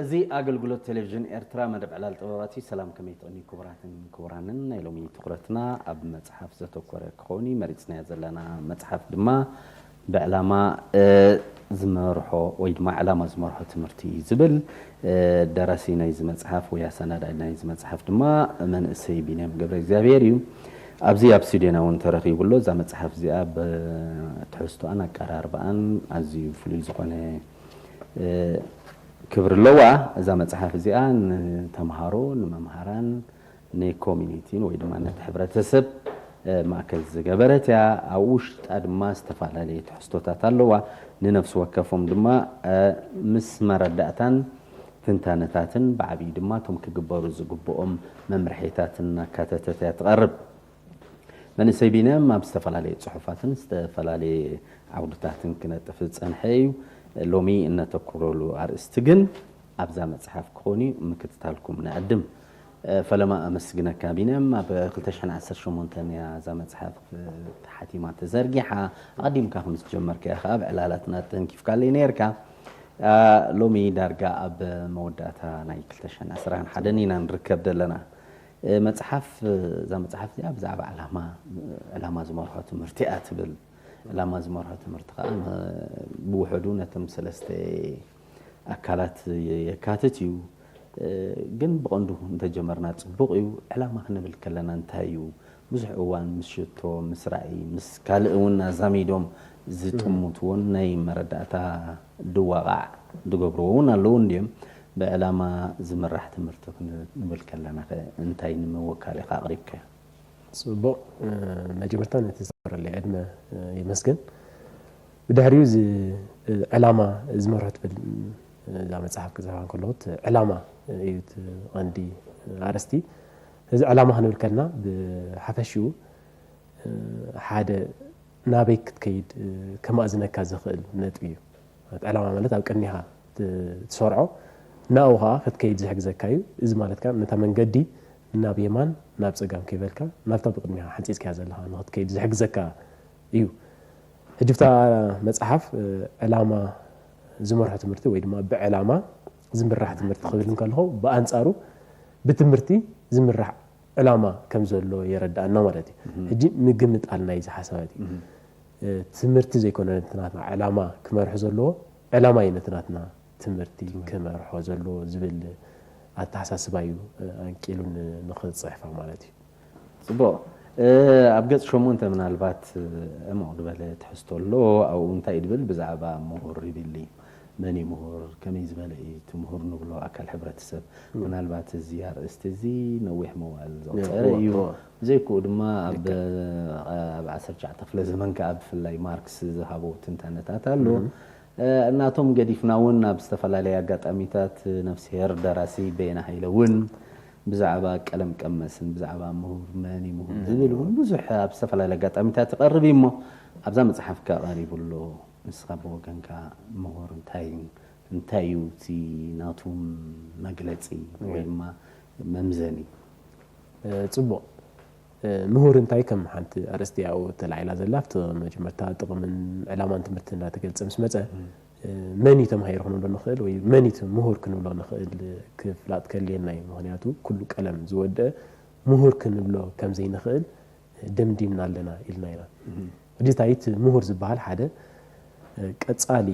እዚ ኣገልግሎት ቴሌቪዥን ኤርትራ መደብ ዕላል ጥበባት እዩ። ሰላም፣ ከመይ ትቕኒ ክቡራትን ክቡራንን? ናይ ሎሚ ትኹረትና ኣብ መጽሓፍ ዘተኮረ ክኸውን እዩ። መሪጽናያ ዘለና መጽሓፍ ድማ ብዕላማ ዝመርሖ ወይ ድማ ዕላማ ዝመርሖ ትምህርቲ እዩ ዝብል። ደራሲ ናይዚ መጽሓፍ ወይ ኣሰናዳኢ ናይዚ መጽሓፍ ድማ መንእሰይ ቢንያም ገብረ እግዚኣብሔር እዩ። ኣብዚ ኣብ ስቱድዮና እውን ተረኺቡ ኣሎ። እዛ መጽሓፍ እዚኣ ብትሕዝቶኣን ኣቀራርባኣን ኣዝዩ ፍሉይ ዝኾነ ክብሪ ኣለዋ። እዛ መጽሓፍ እዚኣ ንተምሃሮ፣ ንመምሃራን፣ ንኮሚኒቲን ወይ ድማ ነቲ ሕብረተሰብ ማእከል ዝገበረት እያ። ኣብ ውሽጣ ድማ ዝተፈላለየ ትሕዝቶታት ኣለዋ። ንነፍሲ ወከፎም ድማ ምስ መረዳእታን ትንታነታትን ብዓብዪ ድማ እቶም ክግበሩ ዝግብኦም መምርሒታትን ኣካተተት እያ ትቐርብ። መንእሰይ ቢንያም ኣብ ዝተፈላለየ ጽሑፋትን ዝተፈላለየ ዓውድታትን ክነጥፍ ዝጸንሐ እዩ። ሎሚ እነተኩረሉ ኣርእስቲ ግን ኣብዛ መጽሓፍ ክኾን እዩ። ምክትታልኩም ንዕድም። ፈለማ ኣመስግነካ ቢንያም። ኣብ ክልተ ሽሕን ዓሰርተ ሸሞንተን እያ እዛ መጽሓፍ ተሓቲማ ተዘርጊሓ። ኣቐዲምካ ከም ዝጀመርካዮ ከኣ ኣብ ዕላላትና ተንኪፍካለይ ነይርካ። ሎሚ ዳርጋ ኣብ መወዳእታ ናይ ክልተ ሽሕን ዕስራን ሓደን ኢና ንርከብ ዘለና። መጽሓፍ እዛ መጽሓፍ እዚኣ ብዛዕባ ዕላማ ዕላማ ዝመርሖ ትምህርቲ እያ ትብል። ዕላማ ዝመርሖ ትምህርቲ ከዓ ብውሕዱ ነቶም ሰለስተ ኣካላት የካትት እዩ። ግን ብቐንዱ እንተጀመርና ጽቡቕ እዩ። ዕላማ ክንብል ከለና እንታይ እዩ? ብዙሕ እዋን ምስ ሽቶ፣ ምስ ራእይ፣ ምስ ካልእ እውን ኣዛሚዶም ዝጥምትዎን ናይ መረዳእታ ድዋቓዕ ዝገብርዎ እውን ኣለዉ እንድዮም። ብዕላማ ዝምራሕ ትምህርቲ ክንብል ከለና እንታይ ንምውካል ኢኻ ኣቕሪብካዮ? ጽቡቕ። መጀመርታ ነቲ ዝተፈረለይ ዕድመ የመስግን። ብድሕሪኡ እዚ ዕላማ ዝመርሖ ትብል እዛ መጽሓፍ ክዛባ ከለኹ ዕላማ እዩ እቲ ቀንዲ ኣርእስቲ። እዚ ዕላማ ክንብል ከልና ብሓፈሽኡ ሓደ ናበይ ክትከይድ ከማእዝነካ ዝኽእል ነጥቢ እዩ። ዕላማ ማለት ኣብ ቅድሚኻ ትሰርዖ ናብኡ ከዓ ክትከይድ ዝሕግዘካ እዩ። እዚ ማለት ከዓ ነታ መንገዲ ናብ የማን ናብ ፀጋም ከይበልካ ናብታ ብቅድሚኻ ሓንፂፅካያ ዘለኻ ንክትከይድ ዝሕግዘካ እዩ። ሕጂ ብታ መፅሓፍ ዕላማ ዝመርሖ ትምህርቲ ወይ ድማ ብዕላማ ዝምራሕ ትምህርቲ ክብል እንከለኹ ብኣንፃሩ ብትምህርቲ ዝምራሕ ዕላማ ከም ዘሎ የረድኣና ማለት እዩ። ሕጂ ምግምጣል ናይዚ ሓሳባት እዩ። ትምህርቲ ዘይኮነ ነቲ ናትና ዕላማ ክመርሖ ዘለዎ፣ ዕላማ እዩ ነቲ ናትና ትምህርቲ ክመርሖ ዘለዎ ዝብል ኣተሓሳስባ እዩ ኣንቂሉ ንክፅሕፋ ማለት እዩ። ፅቡቕ። ኣብ ገፅ ሸሞንተ ምናልባት ዕሙቕ ዝበለ ትሕዝቶ ኣሎ። ኣብኡ እንታይ ድብል ብዛዕባ ምሁር ይብል። መን እዩ ምሁር? ከመይ ዝበለ እዩ እቲ ምሁር ንብሎ ኣካል ሕብረተሰብ? ምናልባት እዚ ኣርእስቲ እዚ ነዊሕ መዋእል ዘቑፀረ እዩ። ብዘይክኡ ድማ ኣብ ዓሰርተ ትሽዓተ ክፍለ ዘመን ከዓ ብፍላይ ማርክስ ዝሃቦ ትንታነታት ኣሎ። እናቶም ገዲፍና እውን ኣብ ዝተፈላለየ ኣጋጣሚታት ነፍስሄር ደራሲ በየነ ሃይለ እውን ብዛዕባ ቀለም ቀመስን ብዛዕባ ምሁር መን እዩ ምሁር ዝብል እውን ብዙሕ ኣብ ዝተፈላለየ ኣጋጣሚታት ይቐርብ እዩ እሞ ኣብዛ መፅሓፍካ ቀሪቡ ኣሎ። ንስኻ ብወገንካ ምሁር እንታይ እንታይ እዩ እቲ ናቱ መግለፂ ወይ ድማ መምዘኒ? ፅቡቕ። ምሁር እንታይ ከም ሓንቲ ኣርእስቲ ኣብኡ ተላዒላ ዘላ ኣብቲ መጀመርታ ጥቕምን ዕላማን ትምህርቲ እንዳተገልፀ ምስ መፀ መን እዩ ተማሂሩ ክንብሎ ንኽእል ወይ መን እዩ ምሁር ክንብሎ ንኽእል ክፍላጥ ከልየና እዩ። ምክንያቱ ኩሉ ቀለም ዝወደአ ምሁር ክንብሎ ከም ዘይንኽእል ደምዲምና ኣለና ኢልና ኢና። ሕጂ እንታይ እቲ ምሁር ዝበሃል ሓደ ቀጻሊ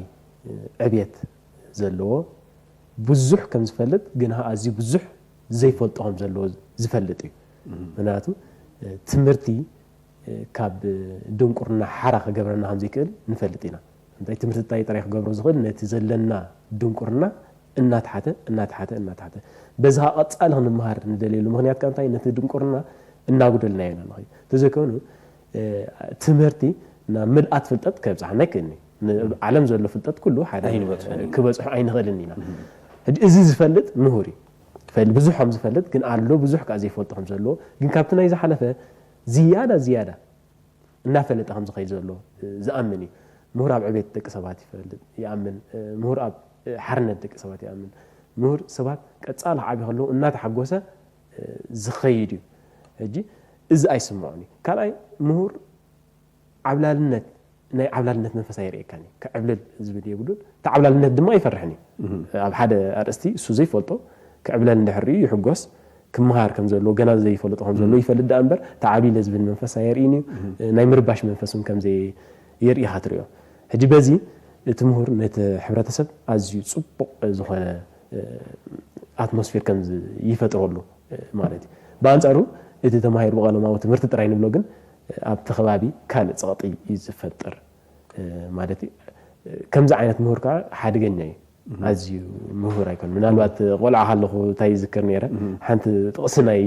ዕብየት ዘለዎ ብዙሕ ከም ዝፈልጥ ግን ኣዝዩ ብዙሕ ዘይፈልጦ ከም ዘለዎ ዝፈልጥ እዩ። ምክንያቱ ትምህርቲ ካብ ድንቁርና ሓራ ክገብረና ከም ዘይክእል ንፈልጥ ኢና። እንታይ ትምህርቲ እንታይ ጥራይ ክገብሮ ዝኽእል ነቲ ዘለና ድንቁርና እናተሓተ እናተሓተ እናተሓተ በዚ ከዓ ቀጻሊ ክንመሃር ንደልየሉ ምክንያት ከዓ እንታይ ነቲ ድንቁርና እናጉደልናዮ ኢና ንኸይድ። እንተዘይኮይኑ ትምህርቲ ናብ ምልኣት ፍልጠት ከብፅሓና ኣይክእልን እዩ። ዓለም ዘሎ ፍልጠት ኩሉ ሓደ ክበፅሑ ኣይንኽእልን ኢና። ሕጂ እዚ ዝፈልጥ ምሁር እዩ። ብዙሕ ከም ዝፈልጥ ግን ኣሎ ብዙሕ ከዓ ዘይፈልጦ ከም ዘለዎ ግን ካብቲ ናይ ዝሓለፈ ዝያዳ ዝያዳ እናፈለጠ ከም ዝኸይድ ዘሎ ዝኣምን እዩ። ምሁር ኣብ ዕቤት ደቂ ሰባት ይፈልጥ ይኣምን። ምሁር ኣብ ሓርነት ደቂ ሰባት ይኣምን። ምሁር ሰባት ቀፃሊ ክዓብዩ ከለዉ እናተሓጎሰ ዝኸይድ እዩ። ሕጂ እዚ ኣይስምዖን እዩ። ካልኣይ ምሁር ዓብላልነት ናይ ዓብላልነት መንፈስ ኣየርእየካን እዩ። ክዕብልል ዝብል የብሉን። እቲ ዓብላልነት ድማ ኣይፈርሕን እዩ። ኣብ ሓደ ኣርእስቲ እሱ ዘይፈልጦ ክዕብለል እንድሕር ርእዩ ይሕጎስ። ክመሃር ከም ዘለዎ፣ ገና ዘይፈለጦ ከም ዘለዎ ይፈልጥ ደኣ እምበር፣ ተዓብሊለ ዝብል መንፈስ ኣየርእይን እዩ። ናይ ምርባሽ መንፈስ እውን ከም ዘየርእይኻ ትርእዮ። ሕጂ በዚ እቲ ምሁር ነቲ ሕብረተሰብ ኣዝዩ ጽቡቕ ዝኾነ ኣትሞስፌር ከም ዝ-፣ ይፈጥረሉ ማለት እዩ። ብኣንጻሩ እቲ ተማሂሩ ብቐለማዊ ትምህርቲ ጥራይ ንብሎ ግን ኣብቲ ከባቢ ካልእ ጸቕጢ እዩ ዝፈጥር ማለት እዩ። ከምዚ ዓይነት ምሁር ከዓ ሓደገኛ እዩ። ኣዝዩ ምሁር ኣይኮን። ምናልባት ቆልዓ ከለኹ እንታይ ይዝክር ነይረ፣ ሓንቲ ጥቕሲ ናይ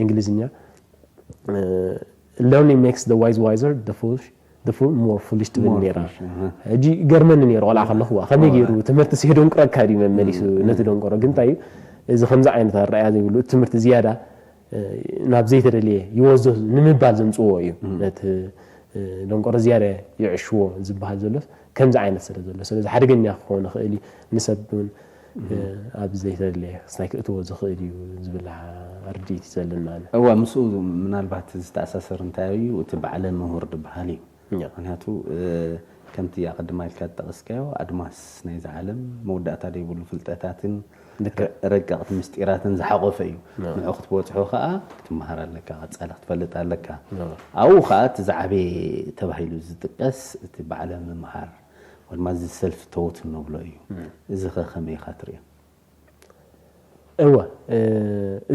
እንግሊዝኛ፣ "Learning makes the wise wiser, the foolish, the fool more foolish" ትብል ነይራ። ሕጂ ገርመኒ ነይሩ ቆልዓ ከለኹ፣ "ዋ፣ ከመይ ገይሩ ትምህርቲ ሲደንቁረካ ድዩ መመሊሱ ነቲ ደንቆሮ?" ግን እንታይ እዩ፣ እዚ ከምዚ ዓይነት ኣረኣእያ ዘይብሉ፣ እቲ ትምህርቲ ዝያዳ ናብ ዘይተደልየ ይወስዶ ንምባል ዘምጽዎ እዩ። ነቲ ደንቆሮ ዝያዳ ይዕሽዎ ዝበሃል ዘሎስ ከምዚ ዓይነት ስለ ዘሎ፣ ስለዚ ሓደገኛ ክኸውን ይኽእል እዩ። ንሰብ እውን ኣብ ዘይተደልየ ክስታይ ክእትዎ ዝኽእል እዩ ዝብል ርድኢት እዩ ዘለና። እዋ፣ ምስኡ ምናልባት ዝተኣሳሰር እንታይ እዩ፣ እቲ በዓለ ምሁር ዝበሃል እዩ። ምክንያቱ ከምቲ ኣቐድማ ኢልካ ዝጠቐስካዮ፣ ኣድማስ ናይዚ ዓለም መወዳእታ ዘይብሉ ፍልጠታትን ረቀቕቲ ምስጢራትን ዝሓቆፈ እዩ። ንዑ ክትበጽሖ ከኣ ክትመሃር ኣለካ፣ ቀጻሊ ክትፈልጥ ኣለካ። ኣብኡ ከኣ እቲ ዝዓበየ ተባሂሉ ዝጥቀስ እቲ በዓለ ምምሃር ወይ ድማ እዚ ሰልፍ ተውት እንብሎ እዩ። እዚ ኸ ከመይ ኢኻ ትርእዮ? እወ፣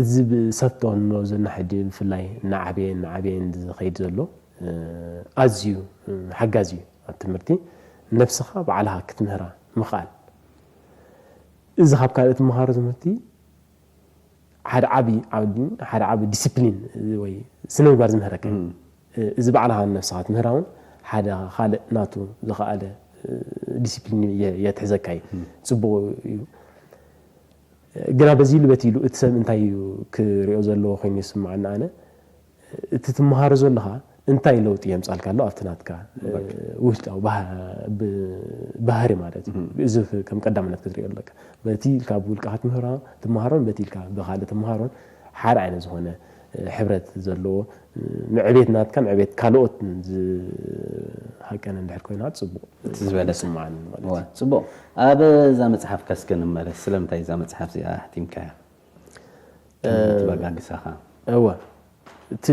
እዚ ብሰቶ እንብሎ ዘለና ሕጂ ብፍላይ እናዓበየ እናዓበየ ዝኸይድ ዘሎ ኣዝዩ ሓጋዚ እዩ። ኣብ ትምህርቲ ነብስኻ ባዕልኻ ክትምህራ ምኽኣል። እዚ ካብ ካልእ ትመሃሮ ትምህርቲ ሓደ ዓቢ ዓውዲ፣ ሓደ ዓቢ ዲሲፕሊን ወይ ስነ ምግባር ዝምህረካ እዩ። እዚ ባዕልኻ ንነብስኻ ትምህራ እውን ሓደ ካልእ ናቱ ዝኸኣለ ዲሲፕሊን የ-፣ የትሕዘካ እዩ። ጽቡቕ እዩ። ግና በዚ ኢሉ በቲ ኢሉ እቲ ሰብ እንታይ እዩ ክሪኦ ዘለዎ ኮይኑ ይስምዓኒ ኣነ፣ እቲ ትመሃሮ ዘለኻ እንታይ ለውጢ የምጻልካ ኣሎ ኣብቲ ናትካ ውሽጣዊ ባህ-፣ ብ-፣ ባህሪ ማለት እዩ። እዚ ከም ቀዳምነት ክትሪኦ ኣለካ። በቲ ኢልካ ብውልቅኻ ትምህራ-፣ ትመሃሮን በቲ ኢልካ ብኻልእ ትመሃሮን ሓደ ዓይነት ዝኾነ ሕብረት ዘለዎ፣ ንዕቤት ናትካን ዕቤት ካልኦት ዝሃቀነ እንድሕር ኮይና ጽቡቕ እቲ ዝበለጸ። ይስምዓኒ ማለት እዩ። እዋ፣ ጽቡቕ። ኣብ እዛ መጽሓፍካ እስከ ንመለስ። ስለምንታይ እዛ መጽሓፍ እዚኣ ኣሕቲምካያ? ትምህርቲ በጋግሳኻ። እወ። እቲ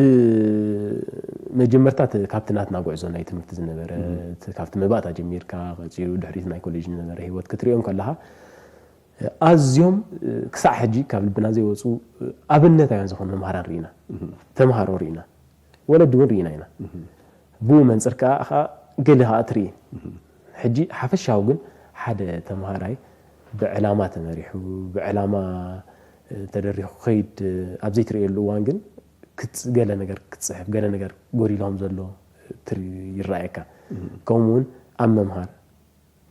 መጀመርታ እቲ ካብቲ ናትና ጉዕዞ ናይ ትምህርቲ ዝነበረ፣ እቲ ካብቲ መባእታ ጀሚርካ፣ ቀጺሉ ድሕሪት ናይ ኮሌጅ ዝነበረ ህይወት ክትሪኦ እንከለኻ፣ ኣዝዮም ክሳዕ ሕጂ ካብ ልብና ዘይወጹ ኣብነታውያን ዝኾኑ መምሃራን ርኢና። ተምሃሮ ርኢና። ወለዲ እውን ርኢና ኢና። ብኡ መንጽር ከኣ፣ ከኣ ገለ ከኣ ትርኢ። ሕጂ ሓፈሻዊ ግን ሓደ ተምሃራይ ብዕላማ ተመሪሑ፣ ብዕላማ፣ እ፣ ተደሪኹ ክኸይድ፣ እ፣ ኣብ ዘይትርእየሉ እዋን ግን ክትጽ-፣ ገለ ነገር ክትጽሕፍ፣ ገለ ነገር ጎዲሉ ከም ዘሎ ትርኢ፣ ይረኣየካ። ከምኡ እውን ኣብ ምምሃር፣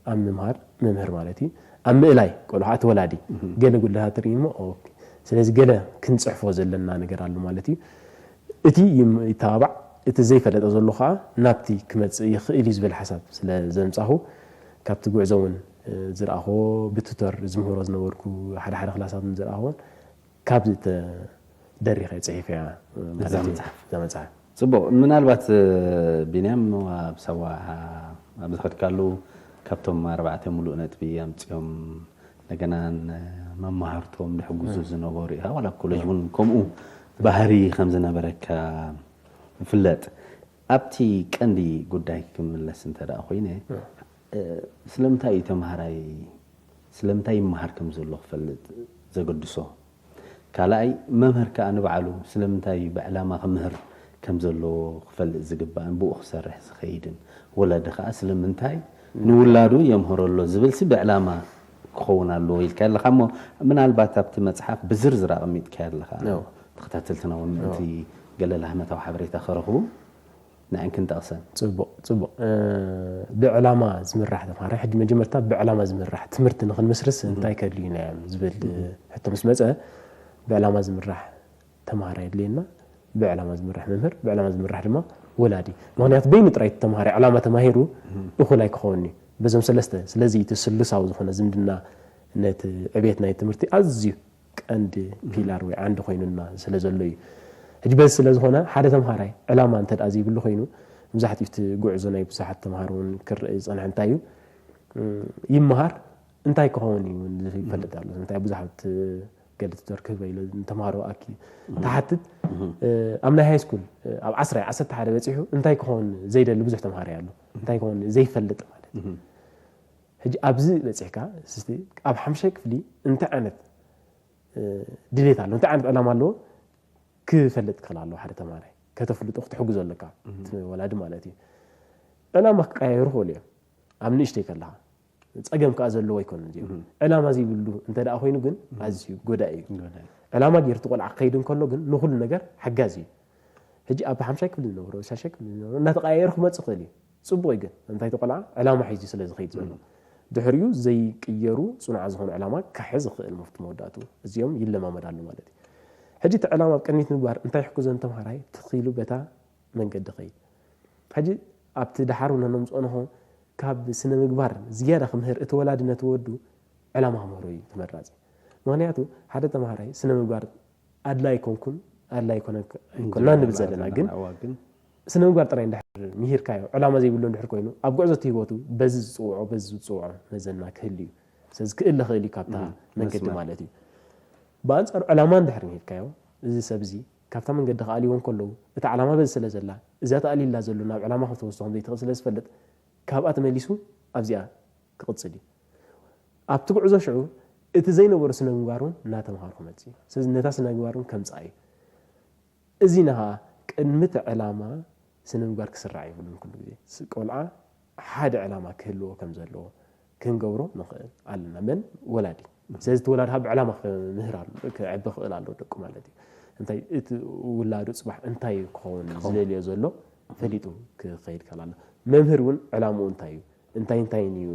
ኣብ ምምሃር፣ መምህር ማለት እዩ፣ ኣብ ምእላይ ቆልዓ እቲ ወላዲ ገለ ጉድለታት ትርኢ እሞ፣ ኦኬ፣ ስለዚ ገለ ክንጽሕፎ ዘለና ነገር ኣሎ ማለት እዩ። እቲ ይም-፣ ይተባባዕ፣ እቲ ዘይፈለጠ ዘሎ ከኣ ናብቲ ክመጽእ ይኽእል እዩ ዝብል ሓሳብ ስለ ዘምጻኹ፣ ካብቲ ጉዕዞ እውን፣ እ፣ ዝረኣኽዎ ብቱተር ዝምህሮ ዝነበርኩ ሓደ ሓደ ክላሳት እውን ዝረኣኽዎን ካብዚ ተደሪኸ ጽሒፈያ ማለት እዛ እዩ፣ መጽሓፍ። እዛ መጽሓፍ። ጽቡቕ። ምናልባት፣ እ፣ ቢንያም፣ ኣብ ሳዋ ኣብ ዝኸድካሉ ካብቶም ኣርባዕተ ምሉእ ነጥቢ ኣምጺኦም እንደገና ንመማህርቶም ዝሕግዙ ዝነበሩ ኢኻ፣ ዋላ ኣብ ኮሌጅ እውን ከምኡ ባህሪ ከም ዝነበረካ ይፍለጥ። ኣብቲ ቀንዲ ጉዳይ ክምለስ እንተ ደኣ ኮይነ፣ እ፣ ስለምንታይ እዩ ተምሃራይ፣ ስለምንታይ ይመሃር ከም ዘሎ ክፈልጥ ዘገድሶ? ካልኣይ፣ መምህር ከኣ ንባዕሉ ስለምንታይ እዩ ብዕላማ ክምህር ከም ዘለዎ ክፈልጥ ዝግባእን ብኡ ክሰርሕ ዝኸይድን? ወለዲ ከኣ ስለምንታይ ንውላዱ የምህሮ ኣሎ ዝብልሲ ብዕላማ ክኸውን ኣለዎ ኢልካ ኣለኻ እሞ፣ ምናልባት ኣብቲ መጽሓፍ ብዝርዝር ኣቐሚጥካዮ ኣለኻ። ኣዎ። ተኸታተልትና እውን ኣዎ። እቲ ገለ ላህመታዊ ሓበሬታ ክረኽቡ ንዕን ክንጠቕሰን። ጽቡቕ፣ ጽቡቕ። እ፣ ብዕላማ ዝምራሕ ተምሃራይ፣ ሕጂ መጀመርታ ብዕላማ ዝምራሕ ትምህርቲ ንኽንምስርስ እህ። እንታይ ከድልዩና እዮም ዝብል፣ እህ። ሕቶ ምስ መጸ፣ ብዕላማ ዝምራሕ ተምሃራይ የድልየና፣ ብዕላማ ዝምራሕ መምህር፣ ብዕላማ ዝምራሕ ድማ ወላዲ። ምኽንያቱ በይኑ ጥራይ እቲ ተምሃራይ ዕላማ ተማሂሩ እህ። እኹል ኣይክኸውን'ዩ። በዞም ሰለስተ፣ ስለዚ እቲ ስሉሳዊ ዝኾነ ዝምድና ነቲ ዕቤት ናይ ትምህርቲ ኣዝዩ ቀንዲ ፒላር ወይ ዓንዲ ኮይኑና ስለ ዘሎ እዩ። ሕጂ በዚ ስለ ዝኾነ ሓደ ተምሃራይ ዕላማ እንተ ደኣ ዘይብሉ ኮይኑ መብዛሕትኡ እቲ ጉዕዞ ናይ ብዙሓት ተምሃሮ እውን ክረአ ዝፀንሐ እንታይ እዩ? እም፣ ይመሃር እንታይ ክኸውን እዩ እውን ዘይፈልጥ ኣሎ። እንታይ ብዙሓት ገለ ቱተር ክህበ ኢለ ንተምሃሮ ኣኪ ትሓትት። እ፣ ኣብ ናይ ሃይ ስኩል፣ እ፣ ኣብ ዓስራ ዓሰርተ ሓደ በፂሑ እንታይ ክኸውን ዘይደሊ ብዙሕ ተምሃራይ ኣሎ። እንታይ ክኸውን ዘይፈልጥ ማለት እዩ። ሕጂ ኣብዚ በፂሕካ፣ እስቲ ኣብ ሓምሻይ ክፍሊ እንታይ ዓይነት፣ እ፣ ድሌት ኣሎ፣ እንታይ ዓይነት ዕላማ ኣለዎ ክፈልጥ ክኽእል ኣለዎ ሓደ ተምሃራይ። ከተፍልጦ ክትሕግዞ ኣለካ፣ እቲ ወላዲ ማለት እዩ። ዕላማ ክቀያየሩ ይኽእሉ እዮም። ኣብ ንእሽተይ ከለኻ ጸገም ከኣ ዘለዎ ኣይኮነን እዚኦም። ዕላማ ዘይብሉ እንተ ደኣ ኮይኑ ግን ኣዝዩ ጎዳኢ እዩ። ጎዳኢ። ዕላማ ጌሩ እቲ ቆልዓ ክኸይድ እንከሎ ግን ንኹሉ ነገር ሓጋዚ እዩ። ሕጂ ኣብ ሓምሻይ ክፍሊ ዝነበሮ፣ ሻሻይ ክፍሊ ዝነበሮ እናተቐያየሩ ክመጽእ ይኽእል እዩ። ጽቡቕ እዩ ግን፣ እንታይ እቲ ቆልዓ ዕላማ ሒዙ ስለ ዝኸይድ ዘሎ። ድሕሪኡ ዘይቅየሩ ጽኑዓት ዝኾኑ ዕላማ ክሕዝ ይኽእል መፍት መወዳእትኡ። እዚኦም ይለማመድ ኣሎ ማለት እዩ። ሕጂ እቲ ዕላማ ኣብ ቅድሚት ምግባር እንታይ ይሕግዞ ንተምሃራይ? ትኽ ኢሉ በታ መንገዲ ኸይድ። ሕጂ ኣብቲ ደሓር እውን ነምፅኦ ንኾ ካብ ስነ ምግባር ዝያዳ ክምህር እቲ ወላዲ ነቲ ወዱ ዕላማ ክምህሮ እዩ ተመራፂ። ምኽንያቱ ሓደ ተምሃራይ ስነ ምግባር ኣድላይ ኣይኮንኩን፣ ኣድላይ ኣይኮነን፣ ኣይኮና ንብል ዘለና፣ ግን እዋ ግን ስነ ምግባር ጥራይ እንድሕር ምሂርካዮ፣ ዕላማ ዘይብሉ እንድሕር ኮይኑ፣ ኣብ ጉዕዞ እቲ ህይወቱ በዚ ዝፅውዖ፣ በዚ ዝፅውዖ መዘና ክህሉ እዩ። ስለዚ ክእለ ክእል እዩ ካብታ መንገዲ መስመር። ማለት እዩ። ብኣንጻሩ ዕላማ እንድሕር ምሂርካዮ፣ እዚ ሰብ እዚ ካብታ መንገዲ ክኣልይዎ እንከለዉ፣ እታ ዕላማ በዚ ስለ ዘላ፣ እዛ ተኣልይላ ዘሎ ናብ ዕላማ ከም ተወስዶ ከም ዘይትኽእል ስለ ዝፈልጥ፣ ካብኣ ተመሊሱ ኣብዚኣ ክቕጽል እዩ። ኣብቲ ጉዕዞ ሽዑ እቲ ዘይነበሮ ስነ ምግባር እውን እናተምሃሩ ክመጽእ እዩ። ስለዚ ነታ ስነ ምግባር እውን ከምጽኣ እዩ። እዚ ንኸኣ ቅድሚ እቲ ዕላማ ስነ ምግባር ክስራዕ የብሉን። ኩሉ ግዜ ስ-፣ ቆልዓ ሓደ ዕላማ ክህልዎ ከም ዘለዎ ክንገብሮ ንኽእል ኣለና። መን? ወላዲ። ስለዚ እቲ ወላዲ ካብ ዕላማ ክምህር ኣሎ፣ ክዕቢ ክእል ኣሎ ደቁ ማለት እዩ። እንታይ እቲ ውላዱ ጽባሕ እንታይ ክኸውን ዝደልዮ ዘሎ ፈሊጡ ክኸይድ ከላሎ። መምህር እውን ዕላምኡ እንታይ እዩ? እንታይ እንታይ እዩ፣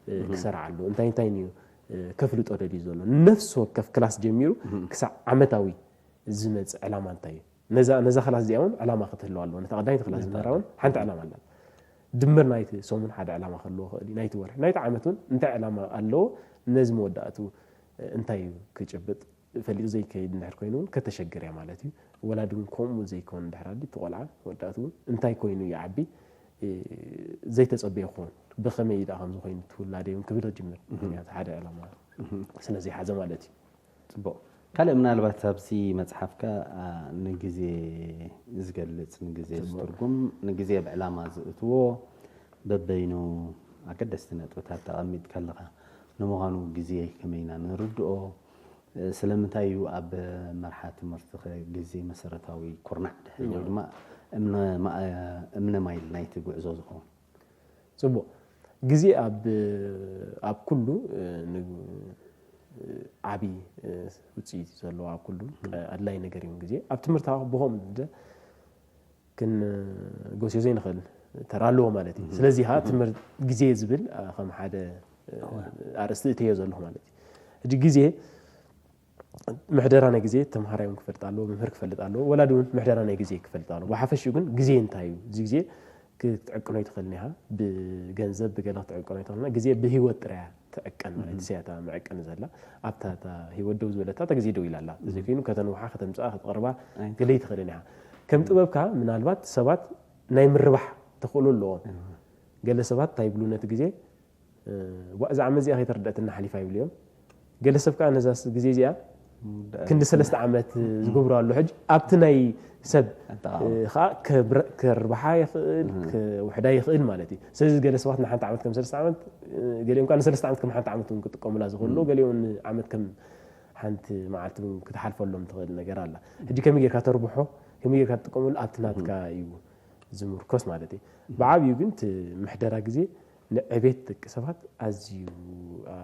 እ፣ ክሰርዓሉ? እንታይ እንታይ እዩ፣ እ፣ ከፍልጦ ደልዩ ዘሎ? ነፍሲ ወከፍ ክላስ ጀሚሩ ክሳዕ ዓመታዊ ዝመጽእ ዕላማ እንታይ እዩ? ነዛ፣ ነዛ ክላስ እዚኣ እውን ዕላማ ክትህልዋ ኣለዎ። ነታ ቀዳመይቲ ክላስ ዝምህራ እውን ሓንቲ ዕላማ ኣላ። ድምር ናይቲ ሰሙን ሓደ ዕላማ ክህልዎ ክእል እዩ። ናይቲ ወርሒ፣ ናይቲ ዓመት እውን እንታይ ዕላማ ኣለዎ? ነዚ መወዳእቱ እንታይ እዩ ክጭብጥ? ፈሊጡ ዘይከይድ እንድሕር ኮይኑ እውን ከተሸግር እያ ማለት እዩ። ወላዲ እውን ከምኡ ዘይኮን እንድሕር ኣሊ፣ እቲ ቆልዓ መወዳእቱ እውን እንታይ ኮይኑ ይዓቢ? እ፣ ዘይተጸበየ ክኾን። ብኸመይ ደኣ ከምዚ ኮይኑ ትውላደ እውን ክብል ጅምር። ምኽንያቱ ሓደ ዕላማ ስለ ዘይሓዘ ማለት እዩ። ጽቡቕ። ካልእ ምናልባት ኣብዚ መጽሓፍካ፣ ኣ፣ ንግዜ ዝገልጽ፣ ንግዜ ጽቡቕ። ዝትርጉም፣ ንግዜ ብዕላማ ዝእትዎ በበይኑ ኣገደስቲ ነጥብታት ተቐሚጥካ ኣለኻ። ንምዃኑ ግዜ ከመይ ኢና ንርድኦ? ስለምንታይ እዩ ኣብ መርሓ ትምህርትኸ ግዜ መሰረታዊ ኩርናዕ ድሕሪ ወይ ድማ እምነ ማ-፣ እምነ ማይል ናይቲ ጉዕዞ ዝኸውን? ጽቡቕ። ግዜ ኣብ፣ ኣብ ኩሉ፣ እ፣ ን-፣ እ፣ ዓቢ፣ እ፣ ውጽኢት እዩ ዘለዎ። ኣብ ኩሉ፣ እ፣ ኣድላይ ነገር እዩ ግዜ። ኣብ ትምህርቲ ብኸምኡ ደ-፣ ክንጎስዮ ዘይንኽእል ተራ ኣለዎ ማለት እዩ። ስለዚ ኸኣ ትምህርቲ ግዜ ዝብል፣ እ፣ ከም ሓደ፣ እ፣ ኣርእስቲ እተዮ ዘለኹ ማለት እዩ። ሕጂ ግዜ ምሕደራ ናይ ግዜ ተምሃራይ እውን ክፈልጥ ኣለዎ፣ መምህር ክፈልጥ ኣለዎ፣ ወላዲ እውን ምሕደራ ናይ ግዜ ክፈልጥ ኣለዎ። ብሓፈሽኡ ግን ግዜ እንታይ እዩ? እዚ ግዜ ክትዕቅኖ ኣይትኽእልን ኢኻ፣ ብገንዘብ ብገለ ክትዕቅኖ ኣይትኽእልን። ግዜ ብህይወት ጥራይ እያ ትዕቀን ማለት እዩ። እታ መዕቀኒ ዘላ ኣብታ፣ እታ ህይወት ደው ዝበለታ እታ ግዜ ደው ኢላ ኣላ። እንተዘይኮይኑ ከተንውሓ፣ ከተምጽኣ፣ ከተቕርባ ኣይትኽእልን። ገለ ኣይትኽእልን ኢኻ። ከም ጥበብካ ምናልባት ሰባት ናይ ምርባሕ ተኽእሎ ኣለዎም። ገለ ሰባት እንታይ ይብሉ ነቲ ግዜ፣ እ፣ ዋ፣ እዛ ዓመት እዚኣ ከይተረድአትና ሓሊፋ ይብሉ እዮም። ገለ ሰብ ከኣ ነዛ ስ-፣ ግዜ እዚኣ ክንዲ ሰለስተ ዓመት ዝገብሮ ኣሎ። ሕጂ ኣብቲ ናይ ሰብ፣ ኣጠቓቕማ። እ፣ ኸኣ ከብረ-፣ ከርብሓ ይኽእል፣ ከውሕዳ ይኽእል ማለት እዩ። ስለዚ ገለ ሰባት ንሓንቲ ዓመት ከም ሰለስተ ዓመት፣ እ፣ ገሊኦም ከኣ ንሰለስተ ዓመት ከም ሓንቲ ዓመት እውን ክጥቀሙላ ዝኽእሉ፣ ገሊኦም ንዓመት ከም ሓንቲ መዓልቲ እውን ክትሓልፈሎም ትኽእል ነገር ኣላ። ሕጂ ከመይ ጌርካ ተርብሖ፣ ከመይ ጌርካ ትጥቀመሉ ኣብቲ ናትካ እዩ ዝምርኮስ ማለት እዩ። ብዓብዩ ግን እቲ ምሕደራ ግዜ ንዕቤት ደቂ ሰባት ኣዝዩ፣ ኣ፣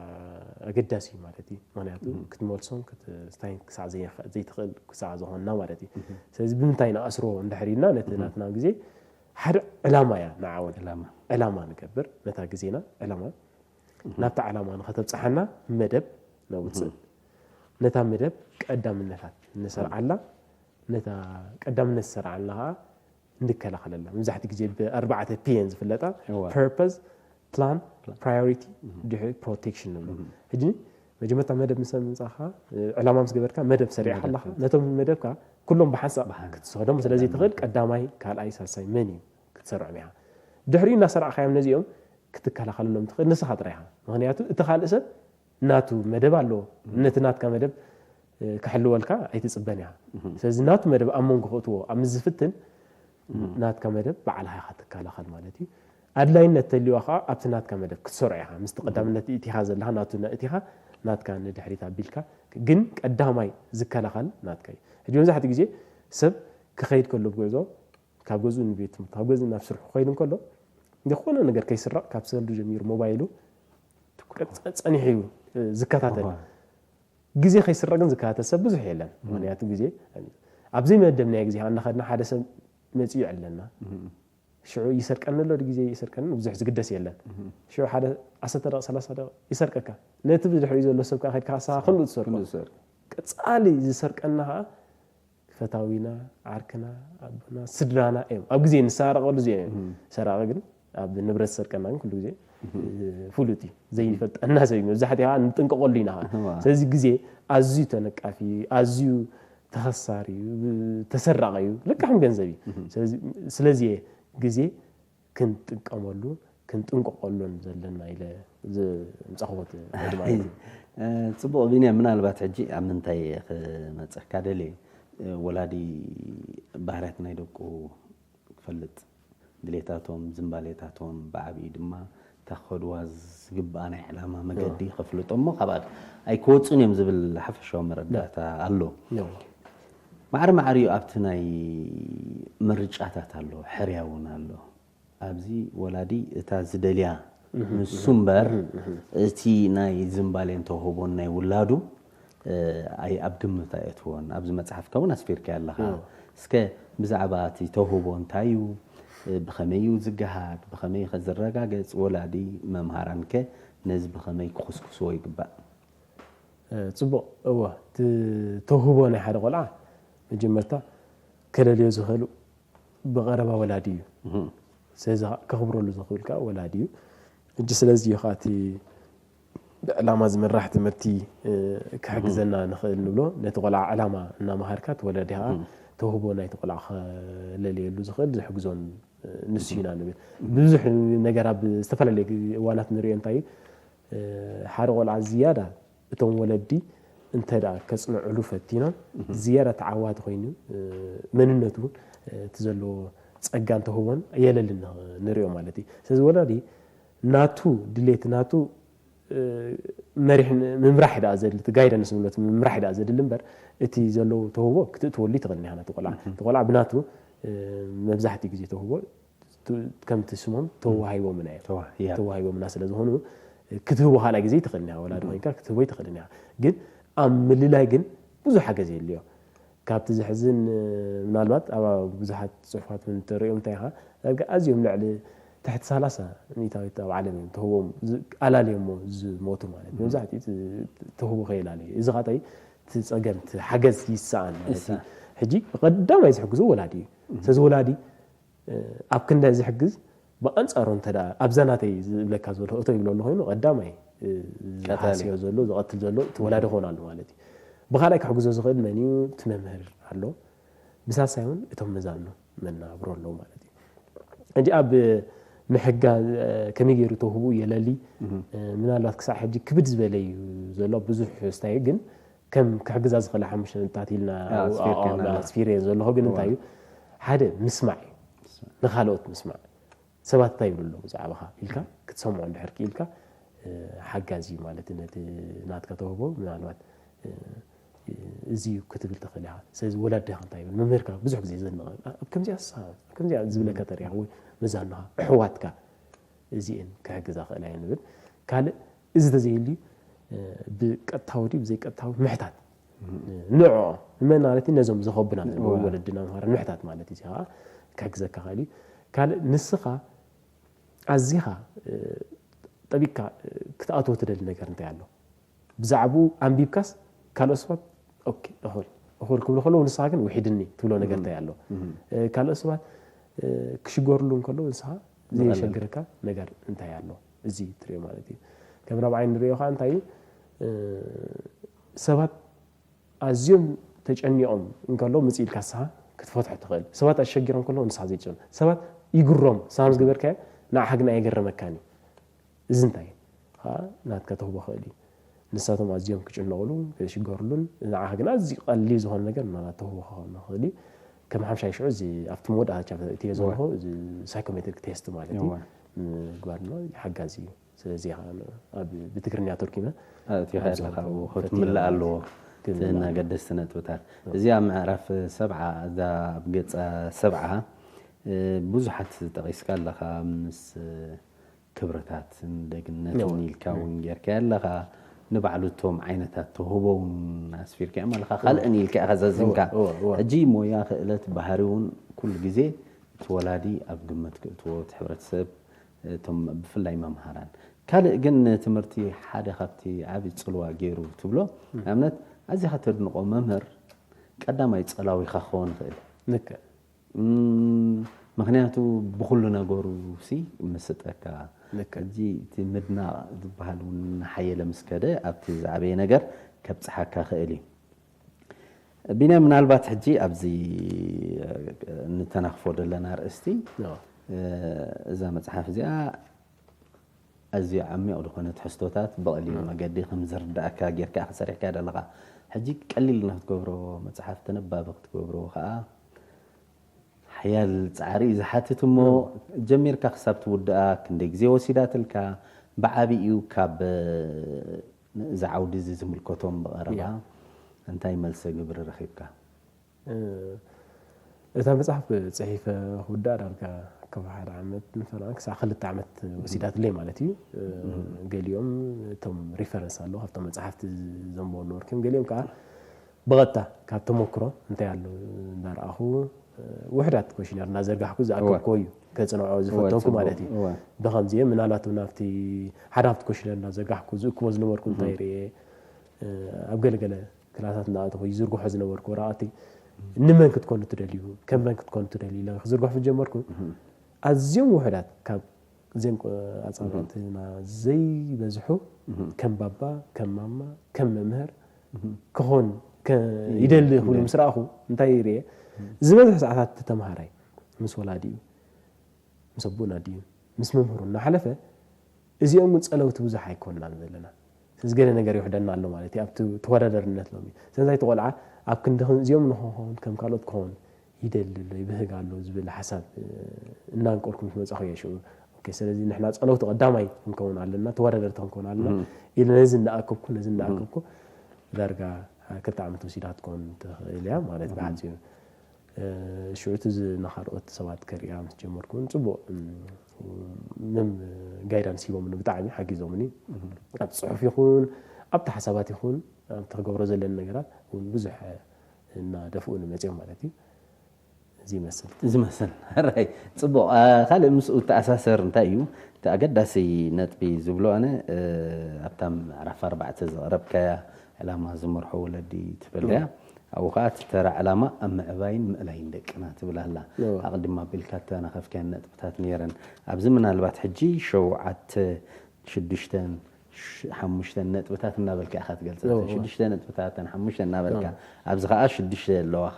ኣገዳሲ እዩ ማለት እዩ። ምኽንያቱ ክትመልሶን ክት-፣ ስታይን ክሳዕ ዘይኸ-፣ ዘይትኽእል ክሳዕ ዝኾንና ማለት እዩ። ስለዚ ብምንታይ ንኣስሮ እንድሕር ኢልና ነቲ ናትና ግዜ ሓደ ዕላማ እያ ንዓወት። ዕላማ። ዕላማ ንገብር፣ ነታ ግዜና ዕላማ፣ ናብታ ዕላማ ንኸተብጽሓና መደብ ነውጽእ። ነታ መደብ ቀዳምነታት ንሰርዓላ፣ ነታ ቀዳምነት ዝሰርዓልና ኸኣ ንከላኸለላ። መብዛሕትኡ ግዜ ብኣርባዕተ ፒ እየን ዝፍለጣ። እዋ። ፐርፐዝ፣ ፕላን፣ ፕላን። ፕራዮሪቲ፣ ድሕሪ ፕሮቴክሽን ንብሎ። ሕጂ መጀመርታ መደብ ምስ ኣምጻኻ፣ እ፣ ዕላማ ምስ ገበርካ፣ መደብ ሰሪዕካ መደብ ኣለኻ። ነቶም መደብካ ኩሎም ብሓንሳእ ብሓንሳእ። ክትሰዶም ስለ ዘይትኽእል፣ ቀዳማይ፣ ካልኣይ፣ ሳልሳይ መን እዩ? ክትሰርዖም ኢኻ። ድሕሪኡ እናሰራዕካዮም ነዚኦም ክትከላኸለሎም ትኽእል ንስኻ ጥራይ ኢኻ። ምኽንያቱ እቲ ካልእ ሰብ ናቱ መደብ ኣለዎ። ነቲ ናትካ መደብ፣ እ፣ ክሕልወልካ ኣይትጽበን ኢኻ። ስለዚ ናቱ መደብ ኣብ መንጎ ከእትዎ ኣብ ምስ ዝፍትን ናትካ መደብ ባዕልኻ ኢኻ ትከላኸል ማለት እዩ። ኣድላይነት ተልዩዋ ከኣ ኣብቲ ናትካ መደብ ክትሰርዖ ኢኻ። ምስቲ ቀዳምነት እቲኻ ዘለኻ ናቱ እቲኻ ናትካ ንድሕሪት ኣቢልካ፣ ግን ቀዳማይ ዝከላኸል ናትካ እዩ። ሕጂ መብዛሕትኡ ግዜ ሰብ ክኸይድ ከሎ ብጉዕዞ ካብ ገዝኡ ንቤት ትምህርቲ፣ ካብ ገዝኡ ናብ ስርሑ ክኸይድ እንከሎ ዝኾነ ነገር ከይስረቕ ካብ ሰልዱ ጀሚሩ ሞባይሉ ቀ-፣ ጸ-፣ ጸኒሑ እዩ፣ እ፣ ዝከታተል። እዋ። ግዜ ከይስረቕ ግን ዝከታተል ሰብ ብዙሕ የለን። ምኽንያቱ ግዜ ኣብ ዘይመደብናዮ ግዜ እናኸድና ሓደ ሰብ መጺኡ ይዕለና። ሽዑ ይሰርቀኒ ኣሎ ድዩ ግዜ ይሰርቀኒ ብዙሕ ዝግደስ የለን። ሽዑ ሓደ ዓሰርተ ደቂቕ ሰላሳ ደቂቕ ይሰርቀካ። ነቲ ብድሕሪኡ ዘሎ ሰብ ከኣ ከድካ ንስኻ ክንኡ ትሰርቆ። ክንኡ ትሰርቆ። ቀጻሊ ዝሰርቀና ከኣ ፈታዊና፣ ዓርክና፣ ኣቦና፣ ስድራና እዮም። ኣብ ግዜ ንሰራረቐሉ ግዜ እዮም። ሰራቒ ግን ኣብ ንብረት ዝሰርቀና ግን ኩሉ ግዜ፣ እ፣ ፍሉጥ እዩ። ዘይፈልጠና ሰብ እዩ። መብዛሕትኡ ከኣ ንጥንቀቐሉ ኢና ከኣ። እዋ። ስለዚ ግዜ ኣዝዩ ተነቃፊ፣ ኣዝዩ ተኸሳሪ እዩ፣ ተሰራቒ እዩ። ልክዕ ከም ገንዘብ እዩ። ስለዚ፣ ስለዚ እየ ግዜ ክንጥቀመሉ፣ ክንጥንቀቐሉን ዘለና ኢለ ዘምጻኹዎ ነጥቢ ማለት እዩ። እ፣ ጽቡቕ ቢንያም፣ ምናልባት ሕጂ ኣብ ምንታይ ክመጸካ ደልየ፣ እ፣ ወላዲ ባህርያት ናይ ደቁ ክፈልጥ፣ ድሌታቶም፣ ዝንባሌታቶም፣ ብዓቢኡ ድማ እታ ክኸድዋ ዝግብኣ ናይ ዕላማ መገዲ እዎ። ከፍልጦ እሞ ካብኣ ኣይክወጹን እዮም ዝብል ሓፈሻዊ መረዳእታ ኣሎ። እዎ። ማዕረ ማዕሪኡ ኣብቲ ናይ ምርጫታት ኣሎ፣ ሕርያ እውን ኣሎ። ኣብዚ ወላዲ እታ ዝደልያ እህ፣ ንሱ እህ፣ እምበር እህ፣ እህ። እቲ ናይ ዝንባሌን ተውህቦን ናይ ውላዱ፣ እ፣ ኣይ-፣ ኣብ ግምት ኣየእትዎን። ኣብዚ መጽሓፍካ እውን ኣስፊርካዮ ኣለኻ። እዎ። እስከ ብዛዕባ እቲ ተውህቦ እንታይ እዩ? እ፣ ብኸመይ እዩ ዝገሃድ? ብኸመይ ከ ዝረጋገጽ? ወላዲ መምሃራን ከ ነዚ ብኸመይ ክኹስኩስዎ ይግባእ? እ፣ ጽቡቕ። እወ፣ እቲ ተውህቦ ናይ ሓደ ቆልዓ መጀመርታ ከለልዮ ዝኽእል ብቐረባ ወላዲ እዩ። እህ። ስለዚ ከኽብረሉ ዝኽእል ከኣ ወላዲ እዩ። ሕጂ ስለዚ እዩ ከኣ እቲ ብዕላማ ዝምራሕ ትምህርቲ፣ እ፣ ክሕግዘና ንኽእል ንብሎ። ነቲ ቆልዓ ዕላማ እናመሃርካ፣ እቲ ወላዲ ከኣ እህ። ተውህቦ ናይቲ ቆልዓ ከለልየሉ ዝኽእል ዝሕግዞን፣ እ፣ ንሱ ኢና ንብል። ብዙሕ ነገር ኣብ ዝተፈላለየ እዋናት ንሪኦ እንታይ እዩ፣ እ፣ ሓደ ቆልዓ ዝያዳ እቶም ወለዲ እንተ ደኣ ከጽንዕሉ ፈቲኖም፣ እህ። ዝያዳ ተዓዋቲ ኮይኑ፣ እ፣ መንነቱ እውን፣ እ፣ እቲ ዘለዎ ጸጋን ተውህቦን የለልን ንሪኦ ማለት እዩ። ስለዚ ወላዲ ናቱ ድሌት፣ ናቱ፣ እ፣ መሪሕ ምምራሕ ደኣ ዘድሊ፣ እቲ ጋይደንስ ንብሎ፣ እቲ ምምራሕ ደኣ ዘድሊ እምበር፣ እቲ ዘለዎ ተውህቦ ክትእትወሉ ትኽእል ኢኻ ነቲ ቆልዓ። እህ። እቲ ቆልዓ ብናቱ፣ እ፣ መብዛሕትኡ ግዜ ተውህቦ ቱ-፣ ከምቲ ስሞም ተዋሂቦምና እዮም። ተዋ-፣ ያ። ተዋሂቦምና ስለ ዝኾኑ፣ ክትህቦ ካልኣይ ግዜ ይትኽእል ኢና፣ ወላዲ እም። ኮይንካ ክትህቦ ይትኽእል ኢና። ግን ኣብ ምልላይ ግን ብዙሕ ሓገዝ የድልዮ። ካብቲ ዘሕዝን፣ ምናልባት ኣብ ብዙሓት ጽሑፋት እውን እተርእዮም እንታይ ኢኻ፣ ዳርጋ ኣዝዮም ልዕሊ ትሕቲ ሰላሳ ሚእታዊት ኣብ ዓለም እዮም ተውህቦኦም ዝ-፣ ኣላልዮሞ ዝሞቱ ማለት እዩ። እም። መብዛሕትኡ እቲ ተውህቦ ከየላልዩ። እዚ ኻታይ እቲ ጸገም፣ እቲ ሓገዝ ይሰኣን ማለት እዩ። ይሰኣን። ሕጂ ብቐዳማይ ዝሕግዞ ወላዲ እዩ። እም። ስለዚ ወላዲ እ፣ ኣብ ክንዳይ ዝሕግዝ፣ ብኣንጻሩ እንተ ደኣ ኣብዛ ናተይ ዝብለካ ዘሎ እቶ ይብሎ ኣሎ ኮይኑ፣ ቀዳማይ፣ እ፣ ቀታሊ። ዝሃስዮ ዘሎ፣ ዝቐትል ዘሎ፣ እቲ ወላዲ ክኾን ኣሎ ማለት እዩ። ብኻልኣይ ክሕግዞ ዝኽእል መን እዩ? እቲ መምህር ኣሎ። ብሳልሳይ እውን እቶም መዛኑ መናብሮ ኣለዉ ማለት እዩ። ሕጂ ኣብ ምሕጋዝ፣ እ፣ ከመይ ገይሩ ተውህቦኡ የለሊ? እህ። እ፣ ምናልባት ክሳዕ ሕጂ ክብድ ዝበለ እዩ ዘሎ፣ ብዙሕ ስታይ ግን ከም ክሕግዛ ዝኽእላ ሓሙሽተ ነጥብታት ኢልና ኣዎ፣ ኣዎ፣ ኣስፊርካና ኣዎ፣ ኣለኻ። ኣስፊረ ዘለኹ፣ ግን እዋ። እንታይ እዩ? ሓደ ምስማዕ እዩ። ምስማዕ። ንኻልኦት ምስማዕ። ሰባት እንታይ ይብሉ ኣለዉ ብዛዕባኻ ኢልካ ክትሰምዖ እንድሕር ክኢልካ፣ እ፣ ሓጋዚ እዩ ማለት እዩ። ነቲ ናትካ ተውህቦ ምናልባት፣ እ፣ እዚ እዩ ክትብል ትኽእል ኢኻ። ስለዚ ወላዲኻ እንታይ ይብል? መምህርካ ብዙሕ ግዜ ዘድንቐ፣ ኣብ ከምዚኣስ፣ ኣብ ከምዚኣ ዝብለካ እም። ተሪኻ ወይ መዛኑኻ፣ ኣሕዋትካ እዚኤን ክሕግዛ ክእላ እየን ንብል። ካልእ እዚ ተዘይህልዩ፣ እ፣ ብቀጥታዊ ድዩ ብዘይቀጥታዊ ምሕታት። እም። ንዕኦ፣ ንመን ማለት እዩ? ነዞም ዘኸቡና ዘለዉ እዋ። ወለድና፣ መምህራን ምሕታት ማለት እዩ። እዚ ኸዓ ክሕግዘካ ክእል እዩ። ካልእ ንስኻ ኣዚኻ፣ እ፣ ጠቢቅካ፣ እ፣ ክትኣትዎ ትደሊ ነገር እንታይ ኣሎ? ብዛዕባኡ ኣንቢብካስ ካልኦት ሰባት፣ ኦኬ፣ እኹል፣ እኹል ክብሉ ከለዉ ንስኻ ግን ውሒድኒ ትብሎ ነገር እም። እንታይ ኣሎ? እም። እ፣ ካልኦት ሰባት፣ እ፣ ክሽገርሉ እንከለዉ ንስኻ ብቐላሉ። ዘየሸግረካ ነገር እንታይ ኣሎ? እዚ ትሪኦ ማለት እዩ። ከም ራብዓይ ንሪኦ ከዓ እንታይ እዩ? እ፣ ሰባት ኣዝዮም ተጨኒቖም እንከለዉ ምጽእ ኢልካ ንስኻ ክትፈትሖ ትኽእል። ሰባት ኣሸጊሮም ከለዉ ንስኻ ዘይትጨን-፣ ሰባት ይግሮም ሳም ዝገበርካዮ ንዓኻ ግን ኣይገረመካን እዩ። እዚ እንታይ ከዓ ናትካ ተህቦ ክእል እዩ። ንሳቶም ኣዝዮም ክጭነቕሉ ክሽገርሉን ንዓኻ ግን ኣዝዩ ቀሊል ዝኾነ ነገር ናት ተህቦ ክኸውን ይኽእል እዩ። ከም ሓምሻይ ሽዑ እዚ ኣብቲ መወዳእታ ቻፕተር እትዮ ዘለኹ እዚ ሳይኮሜትሪክ ቴስት ማለት እዩ ምግባር ድማ ሓጋዚ እዩ። ስለዚ ኣብ ብትግርኛ ተርኪመ እቲ ከለካ ክትምልእ ኣለዎ። እቲ ኣገደስቲ ነጥብታት እዚ ኣብ ምዕራፍ ሰብዓ እዛ ኣብ ገፃ ሰብዓ ብዙሓት ጠቂስካ ኣለካ ምስ ክብርታትን ደግነትን ኢልካ እውን ጌርካ ኣለካ። ንባዕሉ እቶም ዓይነታት ተውህቦ እውን ኣስፊርካ ኣለካ። ካልእን ኢልካ ኢኻ ዘዚምካ። ሕጂ ሞያ ክእለት ባህሪ እውን ኩሉ ግዜ እቲ ወላዲ ኣብ ግምት ክእትዎ እቲ ሕብረተሰብ እቶም ብፍላይ መምሃራን ካልእ ግን ትምህርቲ ሓደ ካብቲ ዓብዪ ፅልዋ ገይሩ ትብሎ ንኣብነት ኣዚኻ ተድንቆ መምህር ቀዳማይ ፀላዊኻ ክኸውን ይኽእል። ልክዕ ምክንያቱ ብኩሉ ነገሩ ሲ ምስጠካ ሕጂ እቲ ምድናቕ ዝበሃል እውን ሓየለ ምስ ከደ ኣብቲ ዝዓበየ ነገር ከብፅሓካ ክእል እዩ። ቢንያም ምናልባት ሕጂ ኣብዚ እንተናኽፎ ዘለና ርእስቲ እዛ መፅሓፍ እዚኣ ኣዝዩ ዓሚቕ ዝኾነ ትሕዝቶታት ብቐሊል መገዲ ከም ዝርዳእካ ጌርካ ኢኻ ሰሪሕካ ዘለኻ። ሕጂ ቀሊል ንክትገብሮ መፅሓፍ ተነባቢ ክትገብሮ ከዓ ሓያል ፃዕሪ እዩ ዝሓትት እሞ ጀሚርካ ክሳብ ትውድኣ ክንደይ ግዜ ወሲዳትልካ? ብዓብይኡ ካብ ነዚ ዓውዲ እዚ ዝምልከቶም ብቐረባ እንታይ መልሰ ግብሪ ረኺብካ? እታ መፅሓፍ ፅሒፈ ክውዳእ ዳርጋ ካብ ሓደ ዓመት ንፈና ክሳብ ክልተ ዓመት ወሲዳትለይ ማለት እዩ። ገሊኦም እቶም ሪፈረንስ ኣለዉ ካብቶም መፅሓፍቲ ዘንበቡ ነበርኩም ገሊኦም ከዓ ብቐጥታ ካብ ተመክሮ እንታይ ኣሎ እንዳረኣኹ ውሕዳት ኮሽነር እናዘርጋሕኩ ዝኣከብኮ እዩ ከፅንዖ ዝፈተንኩ ማለት እዩ። ብከምዚ ምናልባት እውን ኣብቲ ሓደ ኣብቲ ኮሽነር እናዘርጋሕኩ ዝእክቦ ዝነበርኩ እንታይ ርኤ ኣብ ገለገለ ክላሳት እናኣተኹ ይዝርግሖ ዝነበርኩ ወረቓቕቲ ንመን ክትኮኑ ትደልዩ ከም መን ክትኮኑ ትደልዩ ኢለ ክዝርግሖ ዝጀመርኩ ኣዝዮም ውሕዳት ካብ እዚኦም ኣፃብዕትና ዘይበዝሑ ከም ባባ ከም ማማ ከም መምህር ክኾን ይደሊ ክብሉ ምስ ረኣኹ እንታይ ይርኤ ዝበዝሕ ሰዓታት ተተምሃራይ ምስ ወላዲኡ ምስ ኣቦኡን ኣዲኡን ምስ መምህሩ እናሓለፈ እዚኦም እውን ፀለውቲ ብዙሕ ኣይኮንናን ዘለና። ስለዚ ገለ ነገር ይውሕደና ኣሎ ማለት እዩ ኣብቲ ተወዳደርነት ሎሚ። ስለዚ እቲ ቆልዓ ኣብ ክንድኽን እዚኦም ንክኸውን ከም ካልኦት ክኸውን ይደሊ ኣሎ ይብህግ ኣሎ ዝብል ሓሳብ እናንቀልኩ ምስ መፃኹ እየ ሽዑ ኦኬ ስለዚ ንሕና ፀለውቲ ቀዳማይ ክንከውን ኣለና ተወዳደርቲ ክንከውን ኣለና ኢለ ነዚ እንዳኣከብኩ ነዚ እንዳኣከብኩ ዳርጋ ክልተ ዓመት ወሲዳ ክትከውን ትኽእል እያ ማለት ብሓፂሩ። ሽዑ እቲ እዚ ንኻልኦት ሰባት ከርእያ ምስ ጀመርኩ እውን ፅቡቕ ምም ጋይዳንስ ሂቦምኒ ብጣዕሚ ሓጊዞምኒ ኣብቲ ፅሑፍ ይኹን ኣብቲ ሓሳባት ይኹን ኣብቲ ክገብሮ ዘለኒ ነገራት እውን ብዙሕ እናደፍኡኒ መፅዮም ማለት እዩ እዚ ይመስል ዝመስል ራይ ፅቡቕ ካልእ ምስኡ ተኣሳሰር እንታይ እዩ እቲ ኣገዳሲ ነጥቢ ዝብሎ ኣነ ኣብታ ምዕራፍ ኣርባዕተ ዘቕረብካያ ዕላማ ዝመርሖ ወለዲ ትብል እያ ኣብኡ ከዓ እቲ ተራ ዕላማ ኣብ ምዕባይን ምእላይን ደቅና ትብል ኣላ ኣቕድም ኣቢልካ እተናኸፍካያን ነጥብታት ነይረን ኣብዚ ምናልባት ሕጂ ሸውዓተ ሽዱሽተን ሓሙሽተን ነጥብታት እናበልካ ኢኻ ትገልፀ ሽዱሽተ ነጥብታተን ሓሙሽተ እናበልካ ኣብዚ ከዓ ሽዱሽተ ኣለዋኻ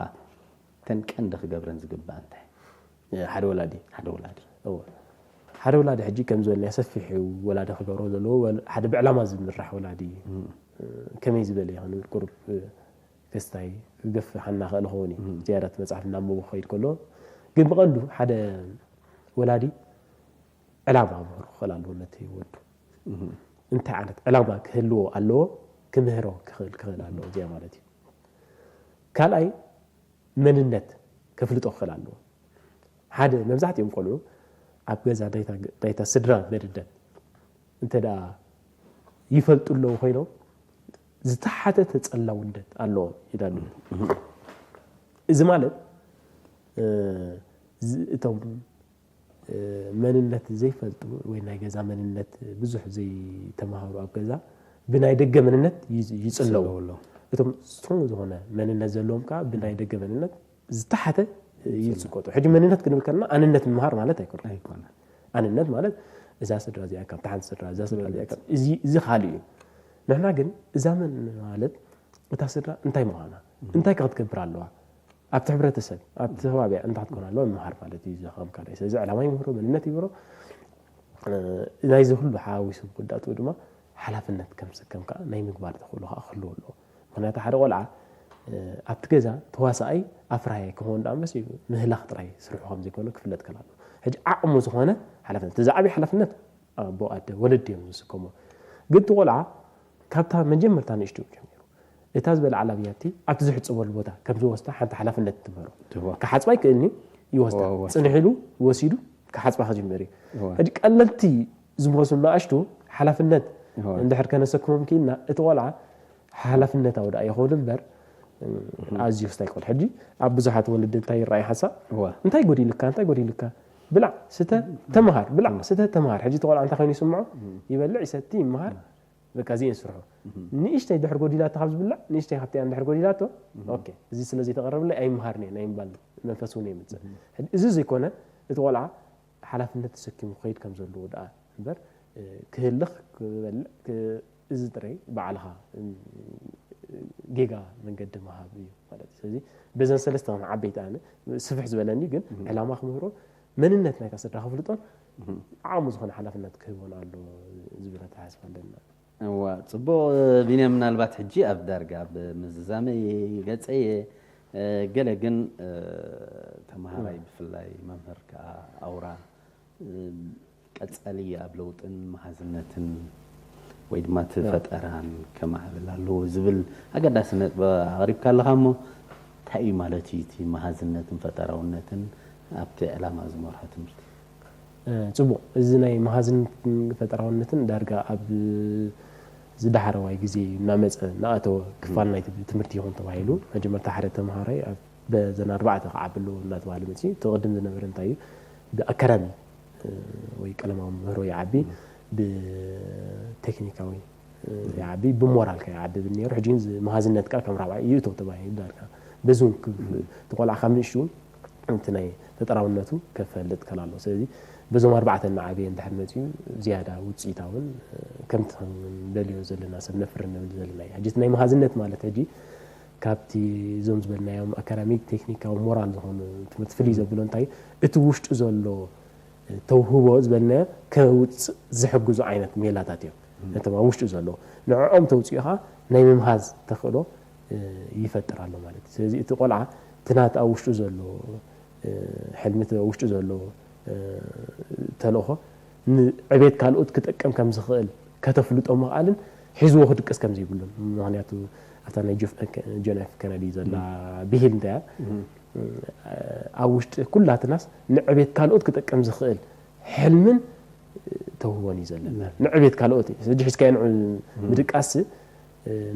እተን ቀንዲ ክገብረን ዝግባእ እንታይ ሓደ ወላዲ ሓደ ወላዲ ሓደ ወላዲ ሕጂ ከም ዝበልና ሰፊሕ ወላዲ ክገብሮ ዘለዎ ሓደ ብዕላማ ዝምራሕ ወላዲ እዩ ከመይ ዝበለ እዩ ክንብል ቁሩብ ክስታይ ክገፍሕ እናኽእል ኸውን እዩ ዝያዳት መፅሓፍ እናንበቡ ክኸይድ ከሎ ግን ብቐንዱ ሓደ ወላዲ ዕላማ ክምህሮ ክኽእል ኣለዎ ነቲ ወዱ እንታይ ዓይነት ዕላማ ክህልዎ ኣለዎ ክምህሮ ክኽእል ክኽእል ኣለዎ እዚኣ ማለት እዩ ካልኣይ መንነት ከፍልጦ ክኽእል ኣለዎ ሓደ መብዛሕትኦም ቆልዑ ኣብ ገዛ ናይታ ስድራ መንነት እንተ ደኣ ይፈልጡ ኣለዉ ኮይኖም ዝተሓተ ተጸላውነት ኣለዎም ኢላ ኣለዉ። እዚ ማለት እቶም መንነት ዘይፈልጡ ወይ ናይ ገዛ መንነት ብዙሕ ዘይተማሃሩ ኣብ ገዛ ብናይ ደገ መንነት ይጽለዉ። እቶም ጽኑ ዝኾነ መንነት ዘለዎም ከዓ ብናይ ደገ መንነት ዝተሓተ ይጽቀጡ። ሕጂ መንነት ክንብል ከለና ኣንነት ምምሃር ማለት ኣይኮነን። ኣይኮነን። ኣንነት ማለት እዛ ስድራ እዚኣ ካብ ተሓንቲ ስድራ እዛ ስድራ እዚኣ ካብ እዚ እዚ ካልእ እዩ። ንሕና ግን እዛ መን ማለት እታ ስድራ እንታይ ምዃና እንታይ ከ ክትገብር ኣለዋ ኣብቲ ሕብረተሰብ ኣብቲ ከባቢያ እንታይ ክትኮን ኣለዎ ምምሃር ማለት እዩ። እዚ ከም ካልኣይ ስለዚ ዕላማ ይምህሮ መንነት ይምህሮ ናይዚ ኩሉ ሓዊሱ ክወዳእትኡ ድማ ሓላፍነት ከም ዝስከም ከዓ ናይ ምግባር ተኽእሎ ከዓ ክህልዎ ኣለዎ። ምክንያቱ ሓደ ቆልዓ ኣብቲ ገዛ ተዋሳኣይ ኣፍራያይ ክኸውን ደኣ መስ ምህላኽ ጥራይ ስርሑ ከም ዘይኮነ ክፍለጥ ከላሎ ሕጂ ዓቕሙ ዝኾነ ሓላፍነት እዚ ዓብዪ ሓላፍነት ኣቦ ኣደ ወለዲ እዮም ዝስከሞ። ግን እቲ ቆልዓ ካብታ መጀመርታ ንእሽትኡ ጀሚሩ እታ ዝበልዓላ ብያቲ ኣብቲ ዝሕፀበሉ ቦታ ከም ዝወስዳ ሓንቲ ሓላፍነት ትምህሮ። ክሓፅባ ይክእልኒ ይወስዳ። ፅንሕ ኢሉ ወሲዱ ክሓፅባ ክጅምር እዩ። ሕጂ ቀለልቲ ዝመስሉ ንኣሽቱ ሓላፍነት እንድሕር ከነሰክሞም ክኢልና እቲ ቆልዓ ሓላፍነታዊ ደኣ ይኸውን እምበር ኣዝዩ ክስታይ ይኽእል። ሕጂ ኣብ ብዙሓት ወለዲ እንታይ ይረኣይ ሓንሳእ እንታይ ጎዲልካ እንታይ ጎዲልካ ብላዕ ስተ ተምሃር ብላዕ ስተ ተምሃር። ሕጂ እቲ ቆልዓ እንታይ ኮይኑ ይስምዖ? ይበልዕ ይሰቲ ይምሃር በቃ እዚኤን ስርሑ። ንእሽተይ ድሕር ጎዲላቶ ካብ ዝብላዕ ንእሽተይ ካብቲኣ እንድሕር ጎዲላቶ ኦኬ እዚ ስለ ዘይተቐረብለይ ኣይምሃርን እየ ናይ ምባል መንፈስ እውን የምፅእ። እዚ ዘይኮነ እቲ ቆልዓ ሓላፍነት ተሰኪሙ ክኸይድ ከም ዘለዎ ደኣ እምበር ክህልኽ ክበልዕ እዚ ጥራይ ባዕልኻ ጌጋ መንገዲ ምሃብ እዩ ማለት እዩ። ስለዚ በዘን ሰለስተ ከም ዓበይቲ ኣነ ስፍሕ ዝበለኒ ግን ዕላማ ክምህሮ መንነት ናይታ ስድራ ክፍልጦን ዓቕሙ ዝኾነ ሓላፍነት ክህቦን ኣሎ ዝብል ኣተሓሳስባ ኣለና። እዋ ፅቡቕ ቢንያም፣ ምናልባት ሕጂ ኣብ ዳርጋ ኣብ ምዝዛመይ ገፀየ ገለ ግን ተምሃራይ ብፍላይ መምህር ከዓ ኣውራ ቀፃሊ ኣብ ለውጥን መሃዝነትን ወይ ድማ እቲ ፈጠራን ከማዕብል ኣለዎ ዝብል ኣገዳሲ ነጥቢ ኣቕሪብካ ኣለኻ እሞ እንታይ እዩ ማለት እዩ እቲ መሃዝነትን ፈጠራውነትን ኣብቲ ዕላማ ዝመርሖ ትምህርቲ? ፅቡቕ፣ እዚ ናይ መሃዝነትን ፈጠራውነትን ዳርጋ ኣብ ዝዳሕረዋይ ግዜ እናመፀ እናኣተወ ክፋል ናይ ትምህርቲ ይኹን ተባሂሉ። መጀመርታ ሓደ ተምሃራይ ኣብ በዘን ኣርባዕተ ክዓቢ ኣለዎ እናተባሃለ መፂኡ። እቲ ቅድም ዝነበረ እንታይ እዩ? ብኣካዳሚ ወይ ቀለማዊ ምህሮ ይዓቢ፣ ብቴክኒካዊ ይዓቢ፣ ብሞራል ከ ይዓቢ ይብል ነይሩ። ሕጂ ግን መሃዝነት ከኣ ከም ራብዓይ ይእቶ ተባሂሉ ዳርጋ በዚ እውን እቲ ቆልዓ ካብ ንእሽቱ እቲ ናይ ፈጠራውነቱ ከፈልጥ ከላሎ። ስለዚ በዞም ኣርባዕተ እናዓበየ እንድሕር መፂኡ ዝያዳ ውፅኢታውን ከምቲ ክንደልዮ ዘለና ሰብ ነፍሪ ንብል ዘለና እዩ። ሕጂ እቲ ናይ መሃዝነት ማለት ሕጂ ካብቲ እዞም ዝበልናዮም ኣካዳሚክ ቴክኒካዊ ሞራል ዝኾኑ ትምህርቲ ፍልይ ዘብሎ እንታይ እቲ ውሽጡ ዘሎ ተውህቦ ዝበልናዮ ከውፅእ ዝሕግዙ ዓይነት ሜላታት እዮም። ነቶም ኣብ ውሽጡ ዘለዉ ንዕኦም ተውፅኡ ከዓ ናይ ምምሃዝ ተኽእሎ ይፈጥር ኣሎ ማለት እዩ። ስለዚ እቲ ቆልዓ እቲ ናቲ ኣብ ውሽጡ ዘሎ ሕልሚ እቲ ውሽጡ ዘሎ ተልእኾ ንዕቤት ካልኦት ክጠቅም ከም ዝኽእል ከተፍልጦ ምኽኣልን ሒዝዎ ክድቅስ ከም ዘይብሉን። ምክንያቱ ኣብታ ናይ ጆን ኤፍ ከነዲ ዘላ ብሂል እንታይ እያ ኣብ ውሽጢ ኩላትናስ ንዕቤት ካልኦት ክጠቅም ዝኽእል ሕልምን ተውህቦን እዩ ዘለና። ንዕቤት ካልኦት እዩ። ሕጂ ሒዝካዮ ንዑ ምድቃስ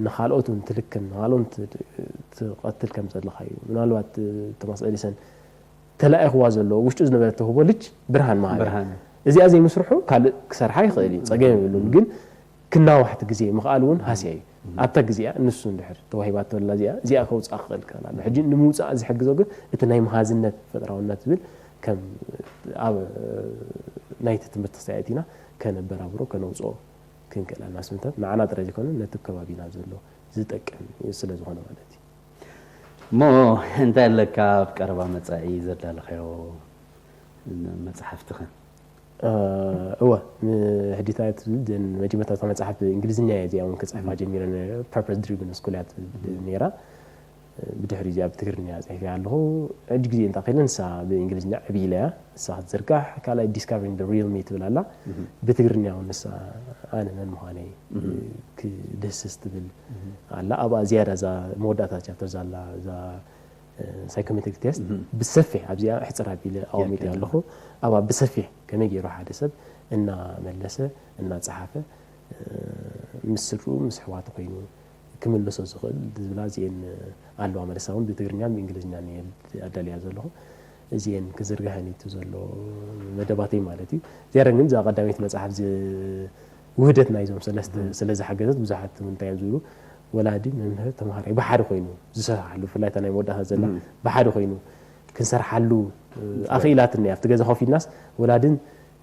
ንኻልኦት እውን ትልክን ንኻልኦት ትቐትል ከም ዘለኻ እዩ። ምናልባት ቶማስ ኤዲሰን ተላኢኽዋ ዘሎ ውሽጡ ዝነበረ ተውህቦ ልጅ ብርሃን መሃብ እዚኣ ዘይምስርሑ ካልእ ክሰርሓ ይኽእል እዩ፣ ጸገም የብሉን። ግን ክናዋሕቲ ግዜ ምኽኣል እውን ሃስያ እዩ። ኣብታ ግዜኣ ንሱ እንድሕር ተዋሂባቶ ኣላ እዚኣ እዚኣ ከውፅኣ ክኽእል ክኽእል ኣሎ። ሕጂ ንምውፃእ ዝሕግዞ ግን እቲ ናይ መሃዝነት ፈጥራውነት ዝብል ከም ኣብ ናይቲ ትምህርቲ ክሳየት ኢና ከነበራብሮ ከነውፅኦ ክንክእል ኣለና። ስምንታት ንዓና ጥራይ ዘይኮነ ነቲ ከባቢና ዘሎ ዝጠቅም ስለ ዝኾነ ማለት እዩ። እሞ እንታይ ኣለካ ኣብ ቀረባ መጻኢ ዘዳለኻዮ መጽሓፍትኸ? እወ ንሕዲታ ትብል መጀመርታ መፅሓፍ ብእንግሊዝኛ እየ እዚኣ እውን ክፅሕፋ ጀሚረ ነረ ፐርፐስ ድሪቭን ስኩል እያ ትብል ነራ። ብድሕሪ እዚኣ ብትግርኛ ፅሒፈ ኣለኹ። ሕጂ ግዜ እንታ ከይለ ንሳ ብእንግሊዝኛ ዕብይ ኢለያ ንሳ ክትዝርጋሕ ካልኣይ ዲስካቨሪንግ ሪል ሚ ትብል ኣላ። ብትግርኛ እውን ንሳ ኣነ መን ምዃነይ ክድህስስ ትብል ኣላ። ኣብኣ ዝያዳ እዛ መወዳእታ ቻፕተር ዛላ እዛ ሳይኮሜትሪክ ቴስት ብሰፊሕ ኣብዚኣ ሕፅር ኣቢለ ኣቐሚጠ ኣለኹ። ኣብኣ ብሰፊሕ ከመይ ገይሩ ሓደ ሰብ እናመለሰ እናፀሓፈ ምስ ስድርኡ ምስ ኣሕዋቱ ኮይኑ ክምልሶ ዝኽእል ዝብላ እዚኤን ኣለዋ። መለሳ እውን ብትግርኛን ብእንግሊዝኛን እየ ኣዳልያ ዘለኹ። እዚኤን ክዝርግሐን እዩ እቲ ዘሎ መደባተይ ማለት እዩ። ዝያዳ ግን እዛ ቀዳመይቲ መፅሓፍ ውህደት ናይዞም ሰለስተ ስለ ዝሓገዘት ብዙሓት እውን እንታይ እዮም ዝብሉ ወላዲ መምህር ተምሃራይ ብሓደ ኮይኑ ዝሰርሓሉ ብፍላይ እታ ናይ መወዳእታ ዘላ ብሓደ ኮይኑ ክንሰርሓሉ ኣኽኢላትና ኣብቲ ገዛ ኮፍ ኢልናስ ወላድን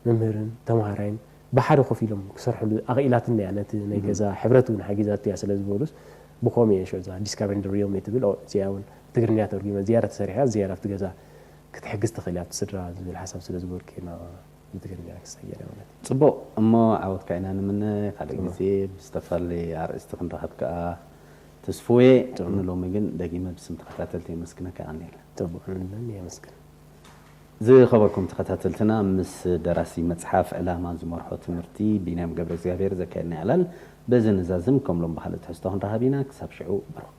መምህርን ተምሃራይን ብሓደ ኮፍ ኢሎም ክሰርሕሉ ኣኽኢላትና እያ ነቲ ናይ ገዛ ሕብረት እውን ሓጊዛቶ እያ ስለ ዝበሉስ ብኸምኡ እየ ሽዑ እዛ Discovering the Realm እትብል እዚኣ እውን ትግርኛ ተርጉመ ዝያዳ ተሰሪሓ ዝያዳ ኣብቲ ገዛ ክትሕግዝ ትኽእል እያ ኣብቲ ስድራ ዝብል ሓሳብ ስለ ዝገበርኩ ኢና ብትግርኛ ክሰየር ማለት እዩ። ፅቡቕ እሞ ዓወትካ ኢና ንምነ። ካልእ ግዜ ብዝተፈላለየ ኣርእስቲ ክንረኸብ ከኣ ተስፍው እየ። ንሎሚ ግን ደጊመ ብስም ተኸታተልቲ የመስግነካ። የቐንየልና። ፅቡቕ ንመን የመስግን። ዝኸበርኩም ተኸታተልትና ምስ ደራሲ መፅሓፍ ዕላማ ዝመርሖ ትምህርቲ ቢንያም ገብረ እግዚኣብሔር ዘካየድና ዕላል በዚ ንዛዝም። ከም ሎም ብኻልእ ትሕዝቶ ክንረኸብ ኢና። ክሳብ ሽዑ ብሩክ።